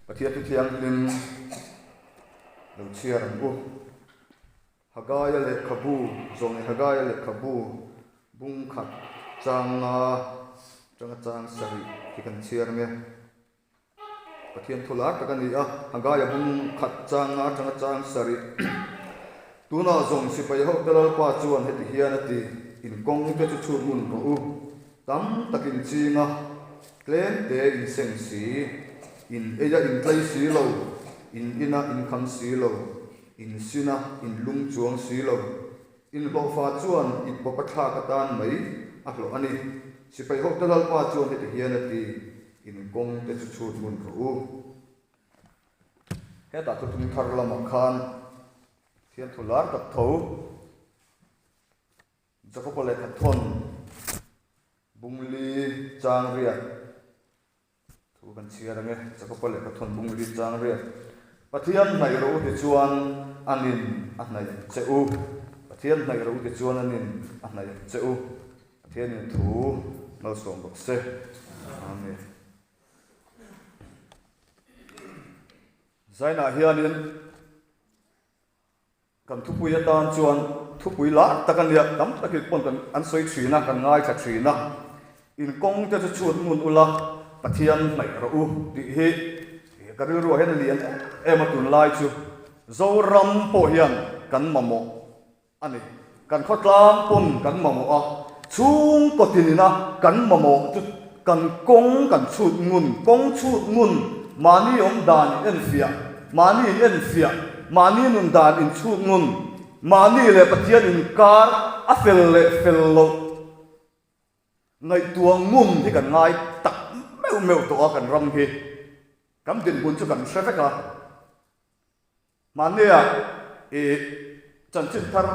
Pathian thu thianghlim lo chhiar ang u. Hagaia lehkhabu, Zawnge Hagaia lehkhabu bung khat chang nga tanga chang sarih hi kan chhiar ang e. Pathian thu lar tak a ni a, Hagaia bung khat chang nga tanga chang sarih. Tunah zawng sipai ho te Lalpa chuan heti hian a ti, In kawng te chu chhut ngun rawh u, tam takin ching a, tlem te in seng si, in ei a in tlei si lo, in in a in kham si lo, in sin a in lung chuang si lo. Inhlawhfa chuan it bawp a thlak atan mai a hlawh a ni. Sipai ho te Lalpa chuan heti hian a ti, In kawng te chu chhut ngun rawh u. Hetah thuthlung thar lamah khan thian thu lar tak tho Jakoba lehkha thawn Bungli chang riat thu kan chhiar ang e, Jakoba lehkha thawn Bungli chang riat Pathian hnaih rawh u tichuan a nin a hnaih ang che u. Pathian hnaih rawh u tichuan a nin a hnaih ang che u. Pathianin thu malsawm bawk se. Amen. Zainah hianin kan thupui atan chuan thupui lar tak a nia, tam takin pawn kan an sawi thin a, kan ngaithla thin a. In kawng te chu chhut ngun ula, Pathian hnaih rawh u tih hi ka rilruah hian a lian em em a tunlai chu. Zoram pawh hian kan mamawh A ni, kan khawtlang pawn kan mamawh a, chhungkaw tinina kan mamawh chu kan kawng kan chhut ngun, kawng chhut ngun, mahni awm dan in enfiah, mahni in enfiah, mahni nun dan in chhut ngun, mahni leh Pathian inkar a fel leh fel loh ngaihtuah ngun hi kan ngai tak meuh meuh tawh a kan ram hi. Kan dinhmun chu kan hre vek a. Mahnia i chanchin thar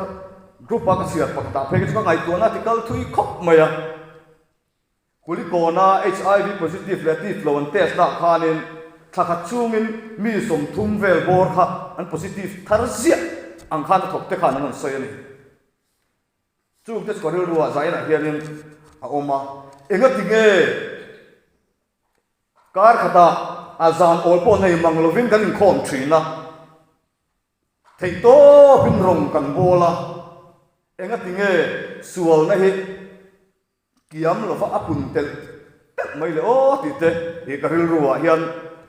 group a ka chhiar pakhatah phei kha chu ka ngaihtuahna a ti kal thui khawp mai a. Kulikawna HIV positive leh tif lo an test nah khanin thla khat chungin mi 30 vel bawr kha an positive thar ziah ang khan a thawk te khan an rawn sawi a ni. Chungte chu ka rilruah zainah hianin a awm a, engati nge? Kar khatah a zan awl pawh nei mang lovin kan inkhawm thin a, theihtawpin rawng kan bawl a, engati nge sualna hi kiam lova a pun telh telh mai le aw tih te hi ka rilruah hian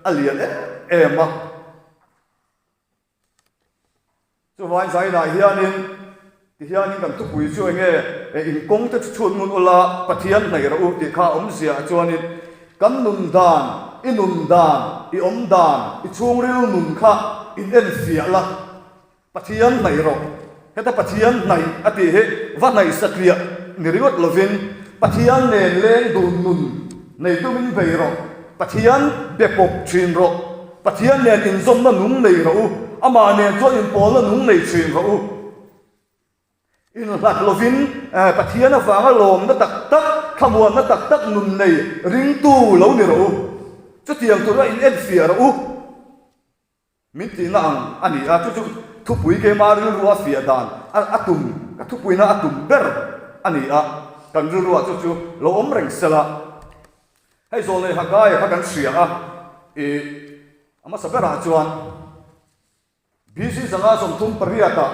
a lian em em a. Chuvain zainah hianin tihianin kan thupui chu enge in kawng te chu chhut ngun ula Pathian hnaih rawh u tih kha a awmzia ah chuanin kan nun dan, i nun dan, i awm dan, i chhungril nun kha in enfiah la Pathian hnaih rawh. Heta Pathian hnaih a tih hi va hnaih satliah ni ringawt lovin Pathian nen leng dun nun nei tumin bei rawh, Pathian be pawp thin rawh. Pathian nen inzawmna nung nei rawh u, amah nen chuan inpawlna nung nei thin rawh u. Inhlat lovin Pathian avanga lawmna tak tak, thlamuanna tak tak nun nei ringtu lo ni rawh u. Chutiang tura in enfiah rawh u. Min tihna ang a ni a, chu chu thupui keimah rilrua fiah dan a tum, ka thupuina a tum ber a ni a, kan rilruah chu chu lo awm reng sela. Hei Zawlnei Hagaia kha kan hria a, i a hmasa berah chuan BC 138 ah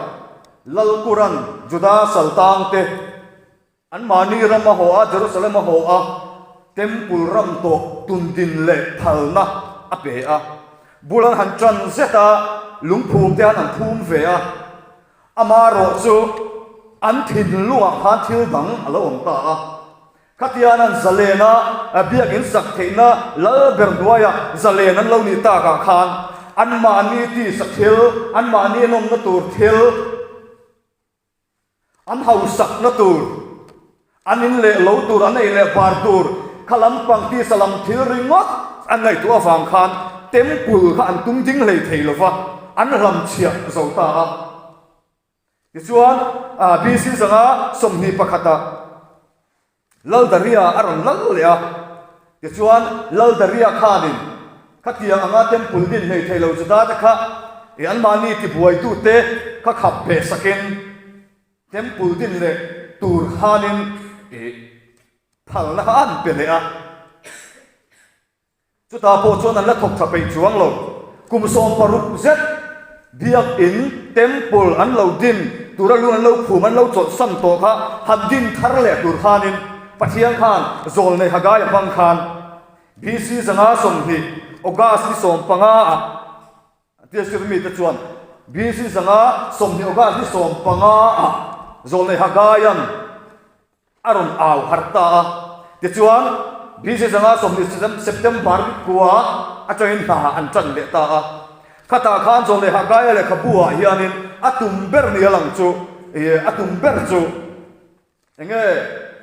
Lalkuran Juda saltangte anmahni ram a haw a, Jerusalem a haw a, Temple ram tawh tundin leh phalna a pe a. Bul an han tan zet a, lungphum te han an phum ve a. Amaherawh chu an thinlungah khan thil dang a lo awm ta a. Khatian an zalen a, biakinn sak theihna lal ber hnuaiah zalen an lo nih takah khan anmahni tisa thil, anmahni an awmna tur thil, an hausakna tur, an in leh lo tur, an ei leh bar tur, kha lampang tisa lam thil ringawt an ngaihtuah avang khan temple kha an tum ding hlei thei lova, an hlamchhiah zo ta a. Tichuan, BC 121 ah Laldaria a rawn lal leh a. Tichuan, Laldaria khanin khatiang anga temple din hlei thei lo Juda te kha i anmahni tibuaitute kha khap beh sakin temple din leh tur khanin i phalna kha an pe leh a. Chutah pawh chuan an la thawk tha peih chuang lo. Kum 60 zet Biakinn, Temple, an lo din tura lung an lo phum, an lo chawlhsan tawh kha han din thar leh tur khanin Pathian khan Zawlnei Hagaia hmang khan BC 120, August ni 15 ah tia sir mite chuan BC 120 August ni 15 ah Zawlnei Hagaian a rawn au harh ta a. Tichuan, BC 120 September ni kua atangin hna an tan leh ta a. Khatah khan Zawlnei Hagaia lehkhabu ah hianin a tum ber ni a lang chu, a tum ber chu enge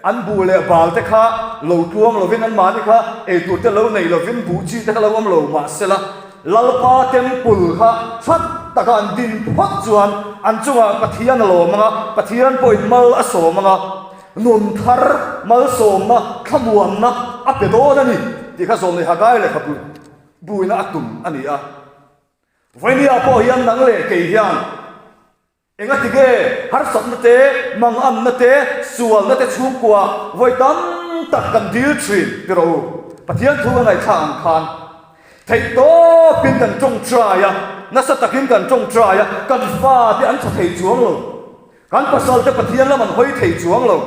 an buh leh bal te kha lo tluang lovin anmahni kha eitur te lo nei lovin buh chi te kha lo awm lo mahsela Lalpa Temple kha that taka an din phawt chuan an chungah Pathian a lawm ang a, Pathian pawhin mal a sawm ang a, nun thar malsawmna, thlamuanna a pe dawn a ni tih kha Zawlnei Hagai lehkhabu buina a tum a ni a. Vawinia pawh hian nang leh kei hian Engati nge harsatna te, manganna te, sualna te chhungkua vawi tam tak kan dil thin ti rawh u. Pathian thu ka ngaihthlak ang khan theihtawpin kan tawngtai a, nasa takin kan tawngtai a, kan fate an tha thei chuang lo, kan pasalte Pathian lam an hawi thei chuang lo.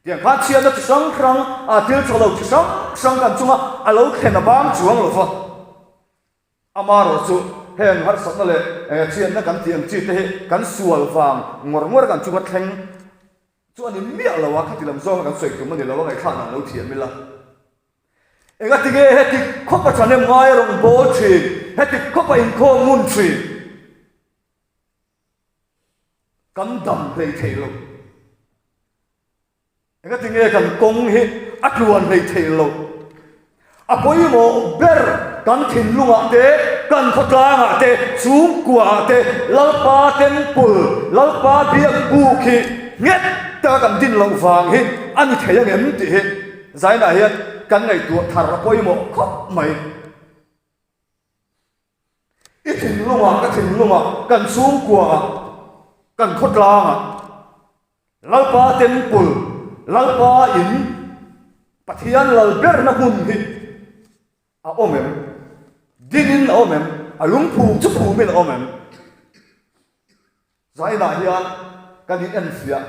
Tiang khan chhiatna chi hrang hrang, thil tha lo chi hrang hrang kan chunga a lo thlen a bang chuang lo va. Amaherawh chu heng harsatna leh chhiatna kan tih ang chi te hi kan sual vang ngawr ngawr kan chunga thleng chu a ni miah lo a, khati lam zawnga kan sawi tum a ni lo a, ngaihthlak dan lo thiam ila. Engati nge heti khawpa thahnem ngai a rawn bawl thin, heti khawpa inkhawm ngun thin? Kan dam hlei thei lo. Engati nge kan kawng hi a tluan hlei thei lo? A pawimawh ber kan thinlungah te, kan khawtlangah te, chhungkuaah te Lalpa Temple, Lalpa biak buk hi nghet taka kan din loh vang hi a ni thei angem tih hi zainah hian kan ngaihtuah thar a pawimawh khawp mai. I thinlungah, ka thinlungah, kan chhungkuaah, kan khawtlangah Lalpa Temple, Lalpa In, Pathian lal berna hmun hi a awm em? Dingin a awm em? A lungphum chu phumin a awm em? Zainah hian kan in enfiah,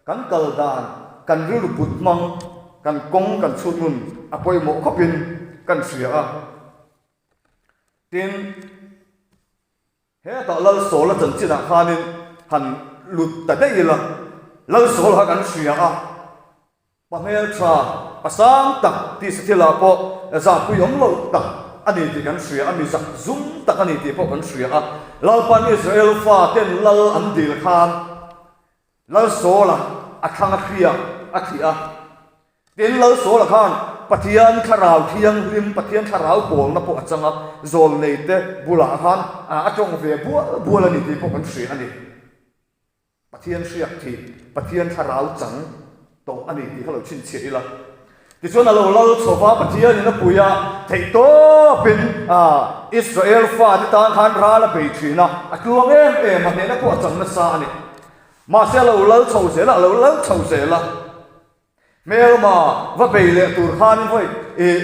kan kal dan, kan rilru put hmang, kan kawng kan chhut ngun a pawimawh khawpin kan hria a. Tin, hetah Lalsawla chanchinah khanin han lut ta daih ila, Lalsawla kha kan hria a. Pa hmeltha, pa sang tak tih sathilah pawh zahpui awm lo tak a ni tih kan hria a, mi zak zum tak a ni tih pawh kan hria a. Lalpan Israel faten lal an dil khan Lal Saula a thlang a hria a thih a. Tin, Lal Saula khan Pathian thlarau thianghlim, Pathian thlarau pawlna pawh a chang a, zawlneite bulah khan a tawng ve bual bual a ni tih pawh kan hria a ni. Pathian hriak thih, Pathian thlarau chang tawh a ni tih kha lo chhinchhiah ila. Tichuan a lo lal chho va, Pathianin a pui a, theihtawpin Israel fate tan khan ral a bei thin a, a tluang em em a, hnehna pawh a chang nasa a ni. Mahse a lo lal chho zel a, a lo lal chho zel a. Hmelma va bei leh tur khanin vawi ih,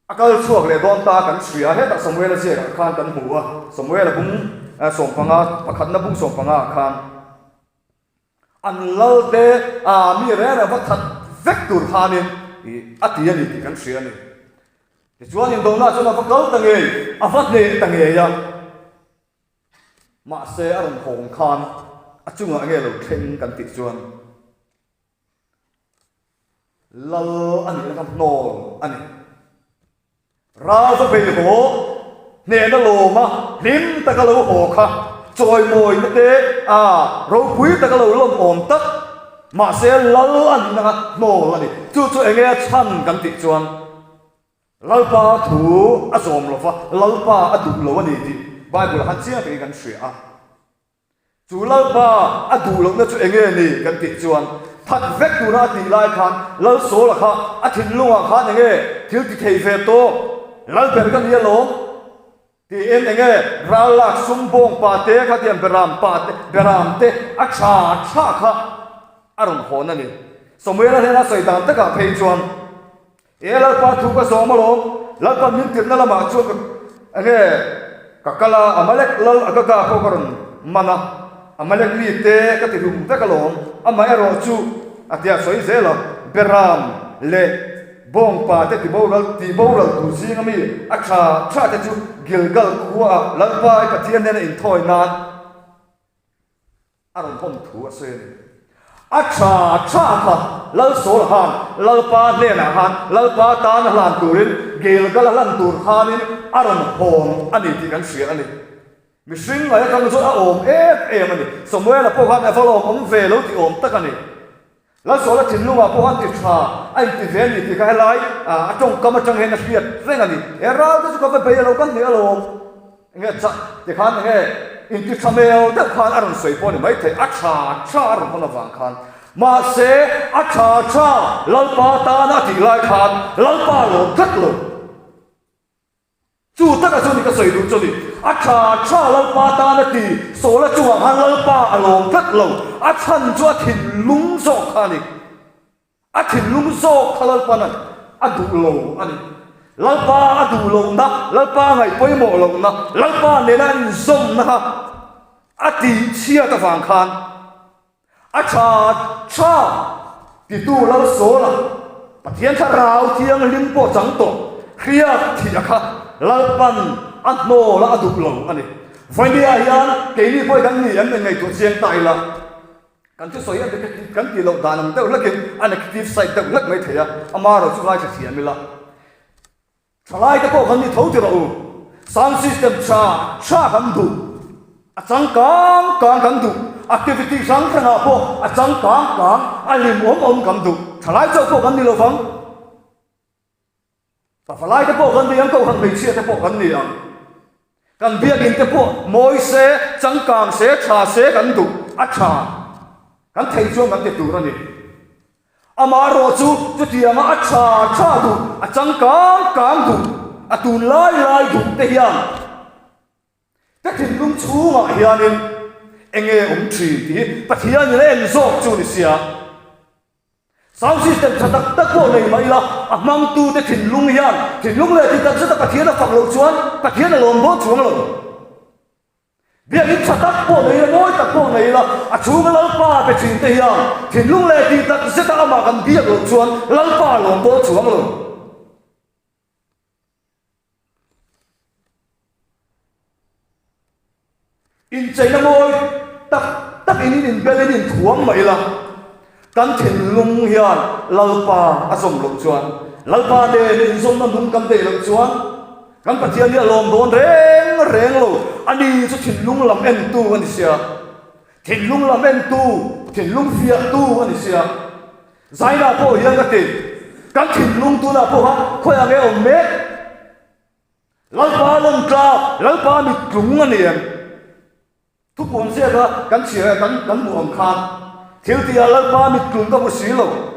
A kal chhuak leh dawn ta kan hria a, hetah Samuela ziakah khan kan hmu a, Samuela bung sawmpanga, pakhatna bung sawmpanga ah khan an lal te ah mi reng reng va that vek tur khanin a ti a ni tih kan hria a ni. Tichuan indona chuan a va kal ta ngei, a va hneh ta ngei a, mahse a rawn hawng khan a chungah nge lo thleng kan tih chuan, Lal a nihna kha hnawl a ni. Ral va bei haw, hnehna lawma hlim taka lo haw kha chawimawina te a ropui taka lo lawm awm tak, mahse lal a nihna kha hnawl a ni. Chu chu enge a chhan kan tih chuan Lalpa thu a zawm lova, Lalpa a duh lo a ni tih Bible-ah khan chiang takin kan hria a. Chu Lalpa a duh lohna chu enge ni kan tih chuan that vek tura a tih lai khan Lal Sawla kha a thinlungah khan enge thil ti thei ve tawk Lal ber ka ni alawm tiin enge ral lak sum bawng pa te kha tiang beram pa te beram te a tha tha kha a rawn hawn a ni. Samuela hnena sawi dan takah phei chuan. E Lalpa thu ka zawm alawm, Lalpa min tirhna lamah chuan ka enge ka kal a, Amalek lal Agaga pawh ka rawn man a, Amalek mite ka ti hlum vek alawm, amaherawh chu a tia sawi zel a, Beram leh Bawngpa te tiboral tihboral tur zinga mi a tha tha te chu Gilgal khuaah Lalpa i Pathian hnena inthawi nan a rawn hawn thu a sawi a ni. A tha tha kha Lal Saul khan Lalpa hnenah khan Lalpa tan a hlan turin Gilgal a hlan tur khanin a rawn hawn a ni tih kan hria a ni. Mihring ngaih atang chuan a awm em em a ni. Samuela pawh khan a va lawm awm ve lo tih awm tak a ni. Lalsawla thinlungah pawh khan ti tha a inti ve a ni tih kha helai a tawngkam atang hian a hriat reng a ni. He ral te chu ka va bei alo ka hneh alawm. Enge chah ti khan enge inti tha mel deuh khan a rawn sawi pawh a ni maithei. A tha tha a rawn hawn avang khan. Mahse a tha tha Lalpa tana a tih lai khan Lalpa lawm tlat lo. Chu taka chu ni ka sawi duh chu ni. A tha tha Lalpa tan a ti, Sawla chungah khan Lalpa a lawm tlat lo. A chhan chu a thinlung zawk kha a ni. A thinlung zawk kha Lalpa'n a duh lo a ni. Lalpa a duh lohna, Lalpa ngaih pawimawh lohna, Lalpa nena an inzawmna kha a tihchhiat avang khan A tha tha titu Lalsawla, Pathian Thlarau Thianghlim pawh chang tawh hriat thih a kha Lalpan a hnawl a a duh lo a ni. Vawimia hian keini pawh hi kan ni em inngaihtuah chiang ta ila, kan thusawi a kan tih loh dan ang deuh hlakin a negative side deuh hlek mai thei a, amaherawhchu ngaithla thiam ila. Thalai te pawh kan ni tho ti rawh u. Sound system tha tha kan duh, a changkang kang kan duh, activity hrang hrangah pawh a changkang kang, a hlim awm awm kan duh. Thalai chauh pawh kan ni lo vang. Pavalai te pawh kan ni ang, kohhran hmeichhia te pawh kan ni ang. Kan biakinn te pawh mawi se, changkang se, tha se kan duh, a tha. Kan theih chuan kan ti tur a ni. Amaherawh chu chutianga a tha tha duh, a changkang kang duh, a tun lai lai duh te hian ka thinlung chhungah hianin eng nge awm thin tih hi Pathianin a en zawk chu ni sia. Sound system tha tak tak pawh nei mah ila a hmangtute thinlung hian thinlung leh ti tak zeta Pathian a fak loh chuan Pathian a lawm dawn chuang lo. Biakinn tha tak pawh nei ila, mawi tak pawh nei ila, a chhunga Lalpa pe thin te hian thinlung leh tih tak zeta amah kan biak loh chuan Lalpa a lawm dawn chuang lo. Incheina mawi tak tak in in inbel in inthuam mah ila, kan thinlung hian Lalpa a zawm loh chuan, Lalpa nen inzawmna nung kan neih loh chuan, Kan Pathian hi a lawm dawn reng reng lo, ani chu thinlung lam entu a ni sia. Thinlung lam entu, thinlung fiahtu a ni sia. Zaina pawh hian ka ti, kan thinlung tunah pawh khan khawiah nge awm mek? Lalpa lawm tlak, Lalpa mittlung a ni em? Thupuan ziaka kan chhiar kan kan hmuh ang khan thil tihah Lalpa mittlung ka hmu si lo.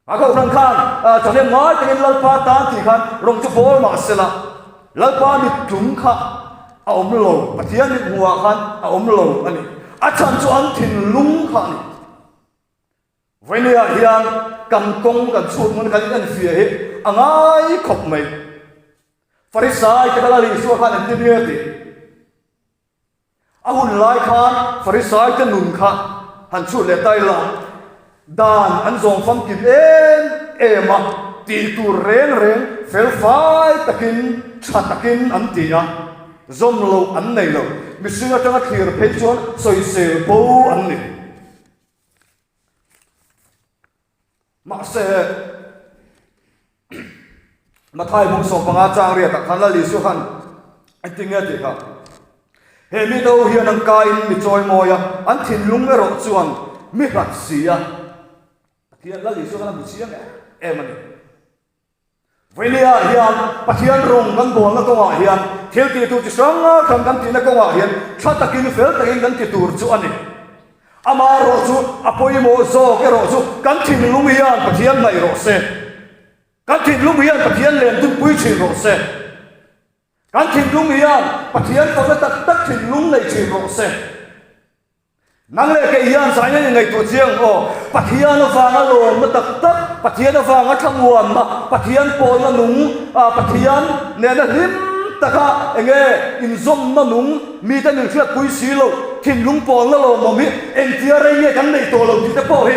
A kohhran khan thahnem ngai takin Lalpa tan tih khan rawng chu bawl mah sela, Lalpa mittlung kha a awm lo, Pathian mit hmuhah khan a awm lo a ni. A chhan chu an thinlung kha a ni. Vawinia hian kan kawng kan chhut hmun kan inenfiah hi a ngai khawp mai. Farisai te kha Lal Isua khan engtin nge a tih? A hun lai khan Farisai te nun kha han chhut leh ta ila, dan an zawng famkim em em a, tih tur reng reng fel fai takin tha takin an ti a, zawm loh an nei lo. Mihring atanga thlir phei chuan sawisel bo an ni. Mahse, Mathai bung 15 chang riatah khan Lal Isua khan engtin nge a tih kha? He mi do hian an kaiin mi chawimawi a, an thinlung erawh chuan mi hlat si a. Pathian Lal Isua khan a hmu chiang em em a ni. Vawinia hian Pathian rawng kan bawlna kawngah hian thil tih tur chi hrang hrang kan tihna kawngah hian tha takin fel takin kan ti tur chu a ni. Amaherawh chu a pawimawh zawk erawh chu kan thinlung hian Pathian hnaih rawh se. Kan thinlung hian Pathian len dunpui thin rawh se. Kan thinlung hian Pathian fakna tak tak thinlung nei thin rawh se. Nang leh kei hian zaina in ngaihtuah chiang aw. Pathian avanga lawmna tak tak. Pathian avanga thlamuanna, Pathian pawlna nung, Pathian nena hlim taka enge inzawmna nung mite min hriatpui si lo, thinlung pawlna lawmawm hi engtia rei nge kan neih tawh lo tih te pawh hi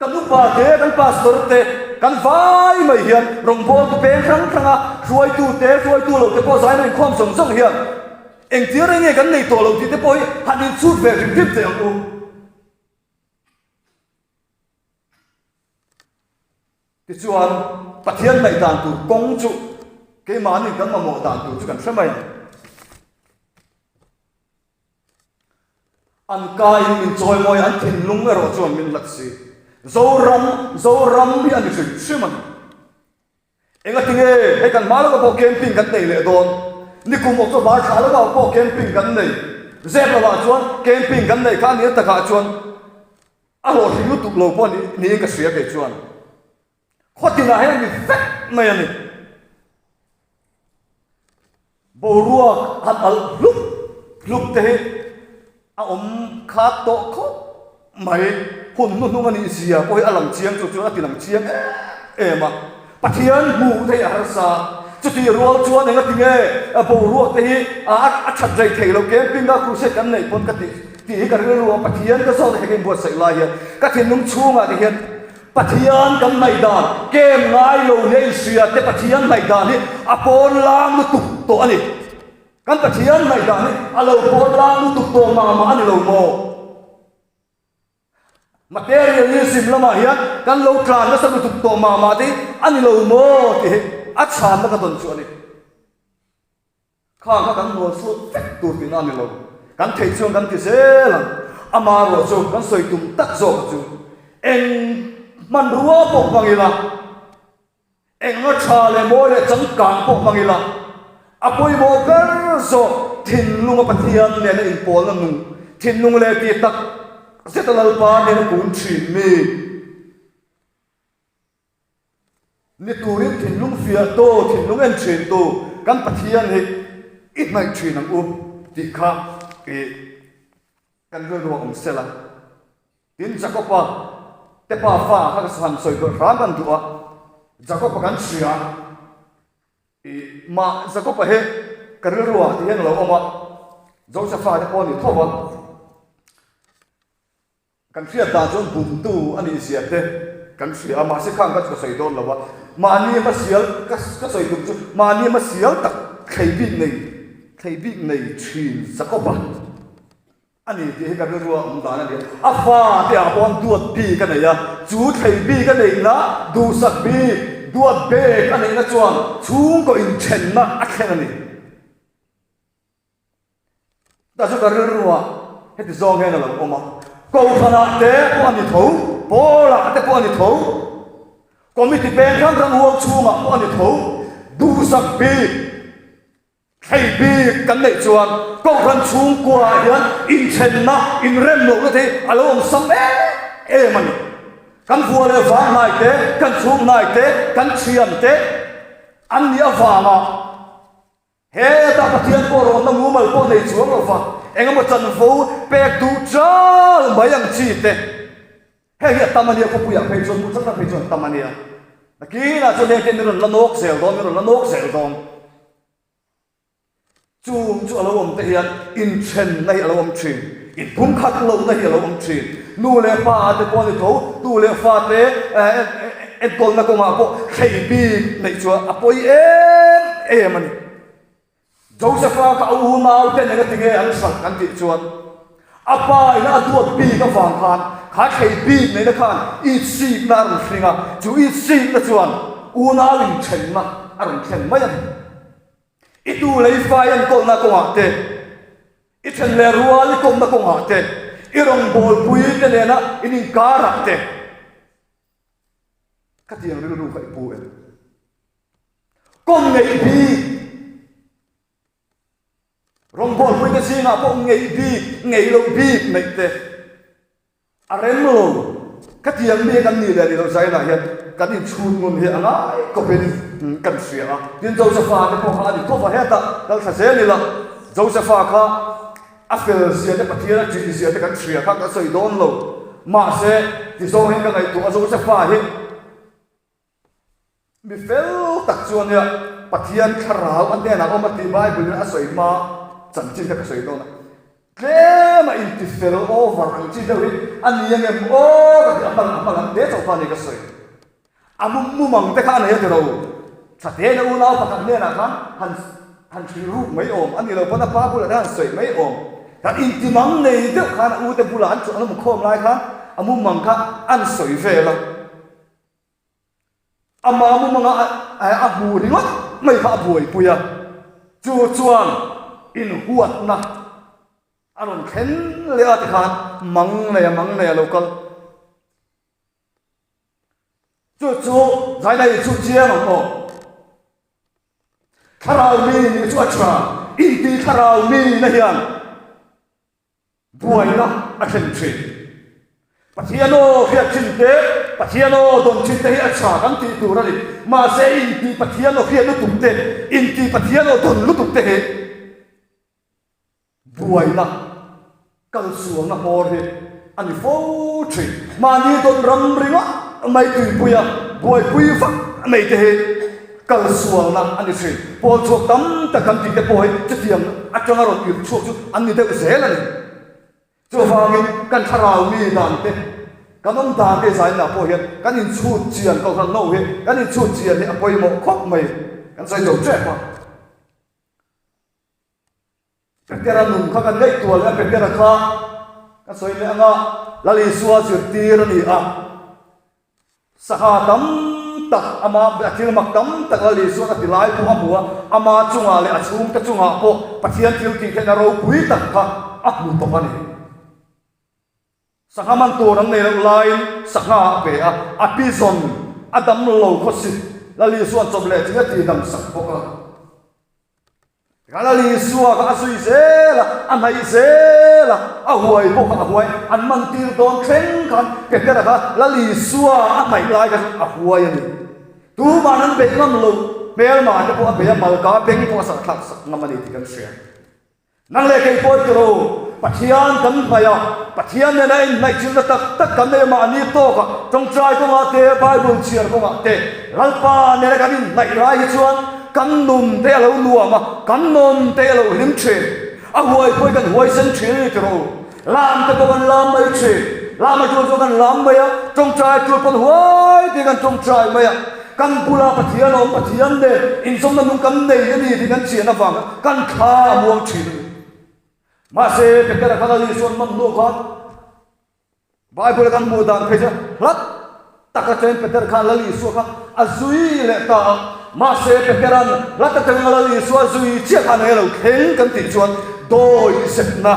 Kan upa te, kan pastor te, kan vai mai hian rawngbawltu peng hrang hranga hruaitu te, hruaitu lo te pawh zaina inkhawm zawng zawng hian engtir enge kan nei tawh lo tih te pawh hi han inchhut ve hrim hrim teh ang u. Tichuan, Pathian ngaih dan tur kawng chu keimahni kan mamawh dan tur chu kan hre mai ang. An kaiin min chawimawi a, an thinlung erawh chuan min hlat si. Zoram, Zoram hi a ni hrim hrim a ni. Engatinge hei kan hma lawkah pawh camping kan nei leh dawn? Nikum October thla lawkah pawh camping kan nei. Zep lovah chuan camping kan neih kha a nia takah chuan a hlawhtling lutuk lo pawh niin ka hria kei chuan. Khawtinah hian a ni vek mai a ni. Boruak han alh hlup hlup te hi a awm khat tawh khawp mai. Hun hnuhnung a nih zia pawh hi a lang chiang chu chuan a ti lang chiang em em a. Pathian hmuh te hi a harsa. Chutih rual chuan engati nge boruak te hi a that rei thei lo camping a crusade kan neih pawn ka tih tih hi ka rilru a Pathian ka zawt a heng inbuatsaih lai hian ka thinlung chhungah te hian Pathian kan ngaihdan, kem ngai lo nia inhria te Pathian ngaihdan hi a pawn lang lutuk tawh a ni. Kan Pathian ngaihdan hi a lo pawn lang lutuk tawh mah mah a ni lo maw? Materialism lamah hian kan lo tlan nasa lutuk tawh mah mah te hi a ni lo maw tih hi a chhanna ka dawn chu a ni. Kha kha kan hnual suat vek tur tihna a ni lo. Kan theih chuan kan ti zel ang. Amaherawh chu kan sawi tum tak zawk chu eng hmanrua pawh hmang ila, eng a tha leh mawi leh changkang pawh hmang ila, a pawimawh ber zawk thinlunga Pathian nena inpawlna nung, thinlung leh tih tak zeta Lalpa nena kun thin mi. Ni turin thinlung fiahtu, thinlung en thintu kan Pathian hi i hnaih thin ang u tih kha i kan rilru a awm sela. Tin, Jakoba te pa fa kha ka han sawi belh hram kan duh a, Jakoba kan hria i mah Jakoba hi ka rilru ah ti hian a lo awm a, Josefa te pawh a ni tho va. Kan hriat dan chuan bumtu a nih zia te kan hria a, mahse khang kha chu ka sawi dawn lo a, mahni hmasial ka ka sawi tum chu mahni hmasial tak thlei bik nei thlei bik nei thin Jakoba a ni tih hi ka rilru a awm dan a ni a, a fa te ah pawh duat bik a nei a, chu thlei bik a neihna duhsak bik duat bek a neihna chuan chhungkaw inthenna a thlen a ni. Ta chu ka rilru a, heti zawng hian a lo awm a, Kohhranah te pawh a ni tho, Pawlah te pawh a ni tho, Committee peng hrang hrang huang chhungah pawh a ni tho, duhsak bik, thlei bik kan neih chuan Kohhran chhungkuaah hian inthenna, inrem lohna te hi a lo awm sam em em a ni. Kan vua leh vang hnai te, kan chhung hnai te, kan thian te an nih avanga, Hetah Pathian pawh rawnna mumal pawh nei chuang lo va, eng emaw chanvo pek duh chal mai ang chi te. Heng hi a tam a nia, khawpuiah phei chuan, hmuh chakna phei chuan a tam a nia. Nakinah chuan heng te min rawn la nawk zel dawn, min rawn la nawk zel dawn. Chung chu a lo awm te hian inthenna hi a lo awm thin, inpumkhat lohna hi a lo awm thin. Nu leh pa te pawh a ni tho, tu leh fa te enkawlna kawngah pawh thlei bik neih chuan a pawi em em a ni. Joseph-a ka unau ten engati nge an hralh kan tih chuan a pa ina a duat bik avang khan kha thlei bik neihna khan itsikna a rawn hring a, chu itsikna chuan unau inthenna a rawn thlen mai a ni. I tu leh i fai enkawlna kawngah te, I then leh rual i kawmna kawngah te, i rawngbawlpui te nena in inkarah te, khatiang rilru kha i pu em? Kawm ngeih bik, rawngbawlpui te zingah pawh ngeih bik, ngeih loh bik neih te, A rem lo. Khatiang mi kan nih leh nih loh zainah hian kan inchhun ngun hi a ngai kawpin kan hria a. Tin, Josepha te pawh kha a ni khawp a, hetah kal thla zel ila, Josepha kha a fel zia te, Pathian a ṭih zia te kan hria kha kan sawi dawn lo. Mahse, tizawng hian ka ngaihtuah a, Josefa hi mi fel tak chu a nia, Pathian thlarau a hnenah awm a tih Bible in a sawi hma chanchin kha ka sawi dawn a. Tlem a intifel over ang chi deuh hi a ni ang em aw ka ti a, hma hma lam te chauh kha a ni ka sawi. A mum mum ang te kha a nei a ti ro. Thatena unau pakhat hnenah khan han han hrilh ruk mai awm a ni lo pawn a pa bulah te han sawi mai awm. Kan intimang nei deuh khan a ute bulah an an awm khawm lai khan a mumang kha an sawi vel a. Ama mumanga a hmu ringawt mai kha a buaipui a. Chu chuan inhuatna a rawn thlen leh a tikhan mang nei a mang nei a lo kal. Chu chu zaina i chu chiang ang aw. Thlarau mi nih chu a tha, inti thlarau mi na hian buaina a thlen thin. Pathian aw hriat thin te, Pathian aw dawn thin te hi a tha kan tih tur a ni. Mahse inti Pathian aw hriat lutuk te, inti Pathian aw dawn lutuk te hi Buaina kalsualna hmawr hi a ni fo thin. Mahni dawn ram ringawt mai tuipuia buaipui vak mai te hi kalsualna a ni thin. Pawl chhuak tam tak kan tih te pawh hi chutiang atanga rawn irh chhuak chu an ni deuh zel a ni. Chuvangin kan thlarau mi dan te, kan awm dan te zainah pawh hian kan inchhut chian, kohhran ho hi kan inchhut chian hi a pawimawh khawp mai. Kan sawi zo tep a. Petera nun kha kan ngaihtuah leh a, Petera kha ka sawi leh anga Lal Isua zirtir a ni a, sangha tam tak ama a thil mak tam tak Lal Isua'n a ti lai pawh a hmu a, ama chungah leh a chhungte chungah pawh Pathian thil tih theihna ropui tak kha a hmu tawh a ni. Sangha man tur an nei loh laiin sangha a pe a, a pi zawn a dam lo khawsik Lal Isua'n chawp leh ching a ti dam sak bawk a. Tikhan Lal Isua kha a zui zel a, a hnaih zel a, a huai pawh kha a huai, an man tir dawn thleng khan Petera kha Lal Isua a hnaih lai kha chu a huai a ni. Tuma'n an beih ngam lo, hmelma te pawh a bei a, malka beng pawh a sahthlak sak ngam a ni tih kan hria. Nang leh kei pawh tiro, Pathian kan hnaih a, Pathian nena inhnaihchilhna tak tak kan nei a, mahni tawkah tawngtai kawngah te, Bible chhiar kawngah te, Lalpa nena kan inhnaih lai hi chuan kan nun te a lo nuam a, kan nawm te a lo hlim thin. A huai pawhin kan huaisen thin a ni tiro. Lam te pawh kan lam mai thin. Lam a tul chuan kan lam mai a, tawngtai tul pawn huai te kan tawngtai mai a. Kan bula Pathian a awm, Pathian nen inzawmna nung kan nei a ni tih kan chian avang kan thla a muang thin a ni. Mahse, Petera khan a Isua'n man hnu khan Bible a kan hmuh dan phei chu hlat tak atangin Petera khan Lal Isua kha a zui leh ta a. Mahse, Petera'n hlat atangin Lal Isua a zui chiah khan eng lo thleng kan tih chuan dawi zetna,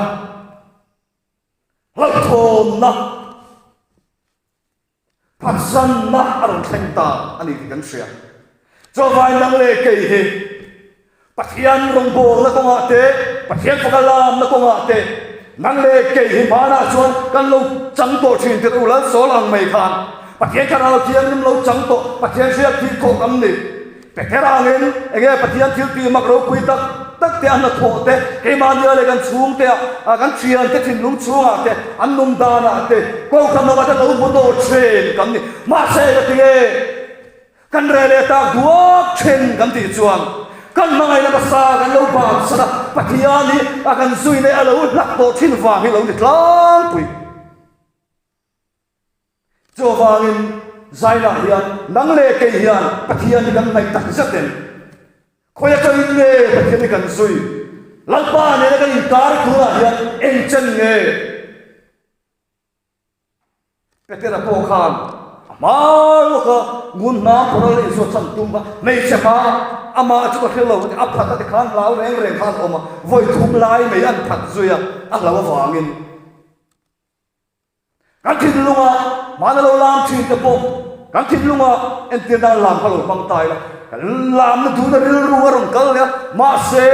hlauhthawnna, Phatsanna a rawn thleng ta a ni tih kan hria. Chawvai nang leh kei hi Pathian rawngbawlna kawngah te, Pathian faka lamna kawngah te, nang leh kei hi hmanah chuan kan lo chang tawh thin tirh u Lalsawl ang mai khan Pathian Thlarau Thianghlim lo chang tawh Pathian hriat thih khawh kan ni. Pether angin enge Pathian thil tih mak ropui tak tak te a hnathawh te, keimahnia leh kan chhungte ah, kan thiante thinlung chhungah te, an num danah te, kohhran lovah te lo hmu tawh thin kan ni. Mahse ka ti nge, kan reh leh tak duak thin kan tih chuan kan hmangaihna hmasa kan lo bansan a, Pathian hi a kan zui leh a lo hlak tawh thin vang hi lo ni tlangpui. Chuvangin Zainah hian nang leh kei hian Pathian hi kan hnaih tak zet em? Khawi atangin nge Pathian hi kan zui? Lalpa nena kan inkar tunah hian eng chen nge? Petera pawh khan a hma lawka ngun hnam phawrh a leh Isua chhan tum kha hmeichhe hma amah chu ka hre lo a phat a ti khan hlau reng reng khan a awm a, vawi thum lai mai an phat zui a, a hlau avangin. Kan thinlunga hmana lo lam thin te pawh kan thinlunga entir nan lam kha lo hmang ta ila, kan lamna duhna rilru a rawn kal leh a, mahse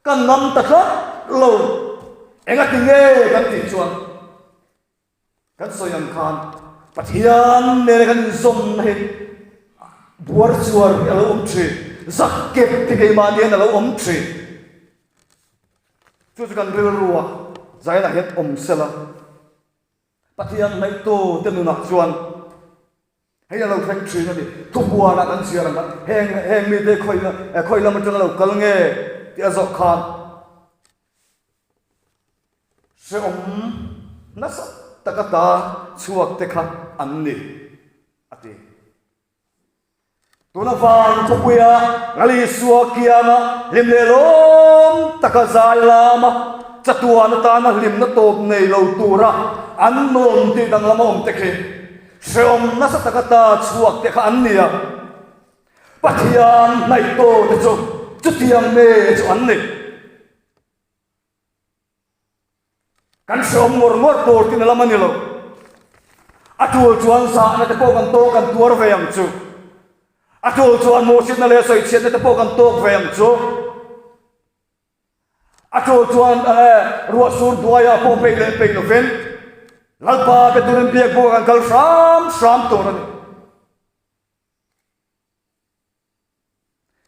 kan ngam ta tlat lo. Engati nge kan tih chuan kan sawi ang khan Pathian nena kan inzawmna hi buar chuar hi a lo awm thin, zak kep hi keimahni hian a lo awm thin. Chu chu kan rilrua Zainah hian awm sela. Pathian hnaihtu te nunah chuan hei a lo thleng thin a ni. Thupuanah kan chhiar ang khan heng heng mite khawi khawi lam atanga lo kal nge tih a zawh khan hrehawm nasa taka ta chhuak te kha an ni a ti. Tuna van khawpuia Lal Isua kianga hlim leh lawm taka zai lama chatuan atana hlimna tawp nei lo tura an nuam tih danglam a awm te khi hrehawm nasa taka ta chhuak te kha an ni a. Pathian hnaihtu te chu chutiang me chu an ni. Kan hreawm ngawr ngawr tur tihna lam a ni lo. A tul chuan zahna te pawh kan tawk kan tuar ve ang chu. A tul chuan hmuhsitna leh sawichhiatna te pawh kan tawk ve ang chu. A tul chuan ruah sur hnuaiah pawh peih leh peih lovin Lalpa be turin biak bawk kan kal hram hram tur a ni.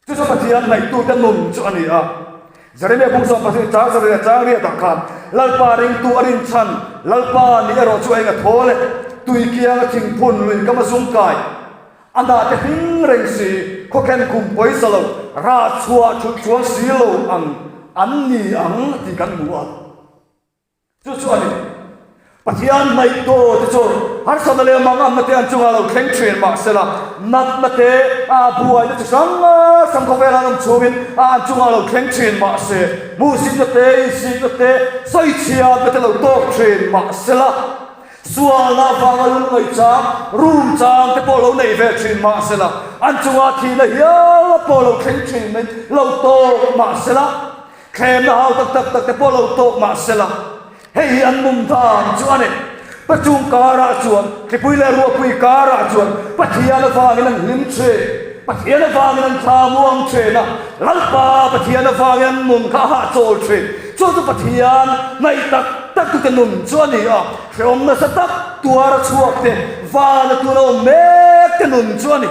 Chu chu Pathian ngaihtute nun chu a ni a. Jeremia bung sawm pasarih chang sarih leh chang riatah khan Lalpa ringtu a rinchhan, Lalpa ni erawh chu a eng a thaw le, tui kianga thingphun lui kam a zum kai, a hnah te hring reng si, khawkhen khum pawisa lo, rah chhuah thulh chuang si lo ang an ni ang tih kan hmu a. Chu chu a ni. Pathian hnaihtu te chu harsatna leh mangamna te an chungah lo thleng thin mah sela, natna te, buaina chi hrang hrang khawvela an awm chhungin an chungah lo thleng thin mah se, hmuhsitna te, insikna te, sawichhiatna te lo tawk thin mah sela, sualna avanga lungngaih chang, rum chang te pawh lo nei ve thin mah sela, an chungah thihna hial pawh lo thleng thin mai lo tawk mah sela, Thlemna hau tak tak tak te pawh lo tawk mah sela, hei hi an mum dan chu a ni. Pachung karah chuan, thlipui leh ruahpui karah chuan Pathian avangin an hlim thin, Pathian avangin an thla muang thin a, Lalpa Pathian avangin an nun kha a hahchawl thin. Chu chu Pathian hnaih tak tak tute nun chu a ni a, hrehawm nasa tak tuar a chhuak te, vana tuna awm mek te nun chu a ni.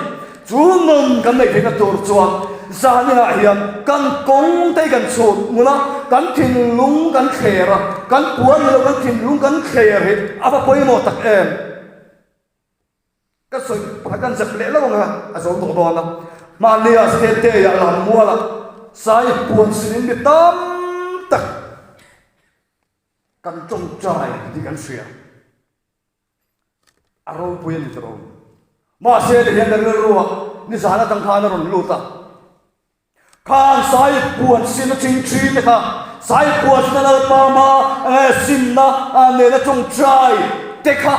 Chu nun kan neih theihna tur chuan zaninah hian kan kawng te hi kan chhut ngun a, kan thinlung kan thler a, kan puan ni lo kan thinlung kan thler hi a va pawimawh tak em? Ka sawi pakhat kan zep leh lo ang a, a zo tawh dawn a. Hmannia State Day-ah Lammualah sai puan sinin mi tam tak kan tawngtai tih kan hria. A ropui a ni tawh. Mahse ti hian ka rilru ah nizan atang khan a rawn lut a. Khang sai puan sin a ching thi te kha sai puan sin a Lalpa hma simna nena tawngtai te kha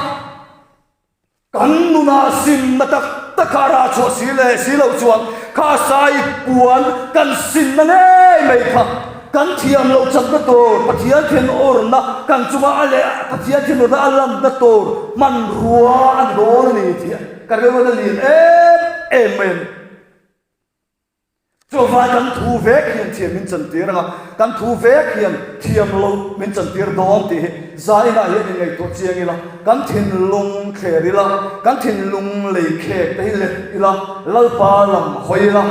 kan nunah simna tak tak kha a rah chhuah si leh si loh chuan kha sai puan kan sinna ngei mai kha Kan thiam loh chakna tur Pathian thinurna kan chunga a leh Pathian thinurna a lanna tur hmanrua a ni dawn a ni tih ka rilruin a lian em em mai a ni. Chuvang kan thu vek hian thiam min chantir ang a, kan thu vek hian thiam loh min chantir dawn tih hi zainah hian inngaihtuah chiang ila, kan thinlung thler ila, kan thinlung lei khek te hi let ila, Lalpa lam hawi ila,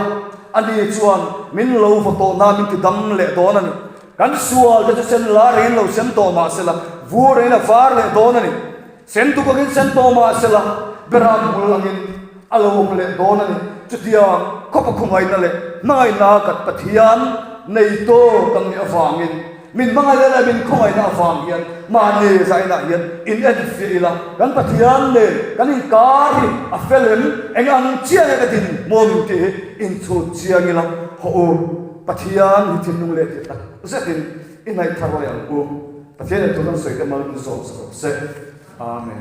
Ani chuan min lo vaw tawh na min ti dam leh dawn a ni. Kan sual te chu sen lar in lo sen tawh mah sela, vur in a var leh dawn a ni. Sen tuk angin sen tawh mah sela, beram hmul angin a lo awm leh dawn a ni. Chutiang khawpa khawngaihna leh hmangaihna kat Pathian nei tawk ang nih avangin, Min hmangaihna leh min khawngaihna avang hian mahni zainah hian in enfiah ila, kan Pathian nen kan inkar hi a fel em? Eng ang chiah nge ka dinhmun tih hi inchhut chiang ila, hawh u, Pathian hi thinlung leh tih tak zetin i hnaih thar leh ang u. Pathian in thu kan sawi te mal min zawm sak rawh se. Amen.